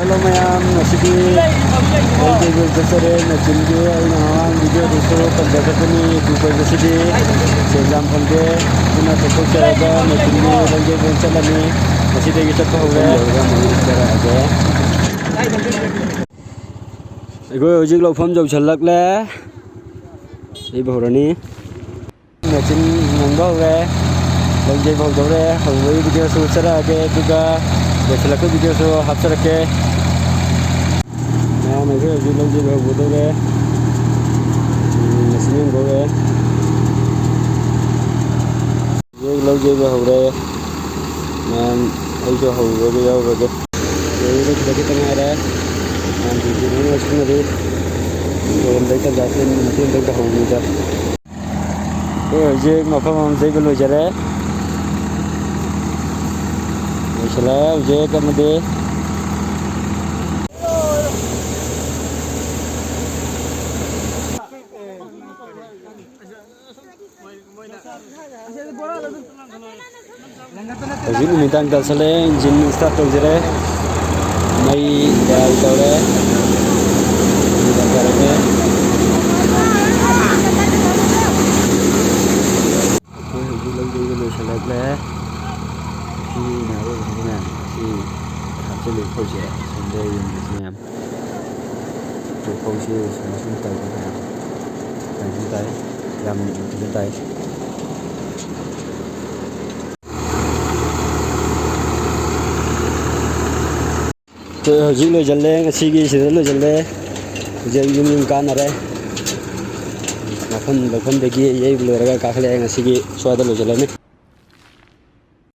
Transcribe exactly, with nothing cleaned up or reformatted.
Hello ꯃꯌꯥꯝ, ꯉꯁꯤꯗꯤ ꯂꯧ ꯌꯩꯕ ꯆꯠꯆꯔꯦ꯫ ꯃꯦꯆꯤꯟꯗꯨ ꯑꯩꯅ ꯃꯃꯥꯡ ꯚꯤꯗꯤꯑꯣꯗꯁꯨ ꯄꯟꯖꯈ꯭ꯔꯕꯅꯤ꯫ ꯎꯄꯨ ꯀꯣꯏꯕꯁꯤꯗꯤ ꯁꯦꯟ ꯌꯥꯝ ꯐꯪꯗꯦ, ꯑꯗꯨꯅ ꯆꯠꯊꯣꯛꯆꯔꯒ ꯃꯦꯆꯤꯟꯗꯨ ꯂꯧ ꯌꯩꯕ ꯆꯠꯂꯅꯤ꯫ ꯉꯁꯤꯗꯒꯤ ꯆꯠꯄ ꯍꯧꯔꯦ꯫ ꯂꯧꯐꯝ ꯌꯧꯔꯒ ꯑꯃꯨꯛ ꯆꯠꯆꯔꯛꯑꯒꯦ꯫ ꯑꯩꯈꯣꯏ ꯍꯧꯖꯤꯛ ꯂꯧꯐꯝ ꯌꯧꯁꯜꯂꯛꯂꯦ꯫ ꯌꯩꯕ ꯍꯧꯔꯅꯤ꯫ ꯃꯦꯆꯤꯟ ꯉꯪꯕ ꯍꯧꯔꯦ꯫ ꯂꯧ ꯌꯩꯕ ꯍꯧꯗꯧꯔꯦ꯫ ꯍꯧꯕꯒꯤ ꯚꯤꯗꯤꯑꯣꯁꯨ ꯎꯠꯆꯔꯛꯑꯒꯦ, ꯑꯗꯨꯒ ꯂꯣꯏꯁꯤꯜꯂꯛꯄꯒꯤ ꯚꯤꯗꯤꯑꯣꯁꯨ ꯍꯥꯞꯆꯔꯛꯀꯦ꯫ ꯃꯌꯥꯝ ꯑꯩꯈꯣꯏ ꯍꯧꯖꯤꯛ ꯂꯧ ꯌꯩꯕ ꯍꯧꯒꯗꯧꯔꯦ꯫ ꯎꯝ, ꯃꯦꯆꯤꯟ ꯉꯪꯕ ꯍꯧꯔꯦ꯫ ꯍꯧꯖꯤꯛ ꯂꯧ ꯌꯩꯕ ꯍꯧꯔꯦ꯫ ꯃꯌꯥꯝ ꯑꯩꯁꯨ ꯍꯧꯔꯒ ꯌꯥꯎꯔꯒꯦ꯫ ꯌꯩꯕ ꯈꯤꯇꯪ ꯈꯤꯇꯪ ꯉꯥꯏꯔꯦ꯫ ꯃꯌꯥꯝꯁꯤꯡꯁꯤ ꯂꯣꯏꯅ ꯁꯤꯖꯤꯟꯅꯔꯤ꯫ ꯂꯣꯏꯔꯝꯗꯥꯏ ꯇꯟꯖꯥꯁꯤ ꯃꯇꯦꯡ ꯑꯃꯇꯪ ꯇꯧꯍꯧꯕꯅꯤꯗ꯫ ꯑꯩꯈꯣꯏ ꯍꯧꯖꯤꯛ ꯃꯐꯝ ꯑꯃ ꯌꯩꯕ ꯂꯣꯏꯖꯔꯦ꯫ ꯂꯣꯏꯁꯤꯜꯂꯦ ꯍꯧꯖꯤꯛ ꯑꯃꯗꯤ꯫ ꯍꯧꯖꯤꯛ ꯅꯨꯃꯤꯗꯥꯡ ꯇꯥꯁꯜꯂꯛꯑꯦ, ꯏꯟꯖꯤꯟ start ꯇꯧꯖꯔꯦ, ꯃꯩ ꯇꯌꯥꯔꯤ ꯇꯧꯔꯦ꯫ ꯑꯩꯈꯣꯏ ꯍꯧꯖꯤꯛ ꯂꯧ ꯌꯩꯕ ꯂꯣꯏꯁꯤꯜꯂꯛꯂꯦ꯫ ꯁꯤꯅ ꯑꯔꯣꯏꯕꯅꯤꯅ ꯁꯤ ꯍꯥꯞꯆꯤꯜꯂꯤ ꯐꯧꯁꯦ, ꯁꯣꯝꯗ ꯌꯦꯡꯕꯁꯤ ꯃꯌꯥꯝ꯫ ꯐꯧꯁꯤ ꯁꯨꯃꯥꯏ ꯁꯨꯝ ꯇꯧꯔꯒ ꯃꯌꯥꯝ ꯐꯖꯅ ꯇꯥꯏ, ꯌꯥꯝ ꯐꯖꯅ ꯇꯥꯏ꯫ ꯑꯩꯈꯣꯏ ꯍꯧꯖꯤꯛ ꯂꯣꯏꯁꯤꯜꯂꯦ, ꯉꯁꯤꯒꯤ ꯁꯤꯗ ꯂꯣꯏꯁꯤꯜꯂꯦ꯫ ꯍꯧꯖꯤꯛ ꯌꯨꯝ ꯌꯨꯝ ꯀꯥꯟꯅꯔꯦ꯫ ꯃꯐꯝ ꯂꯧꯐꯝꯗꯒꯤ ꯌꯩꯕ ꯂꯣꯏꯔꯒ ꯀꯥꯈꯠꯂꯛꯑꯦ, ꯉꯁꯤꯒꯤ ꯁ꯭ꯋꯥꯏꯗ ꯂꯣꯏꯁꯤꯜꯂꯅꯤ꯫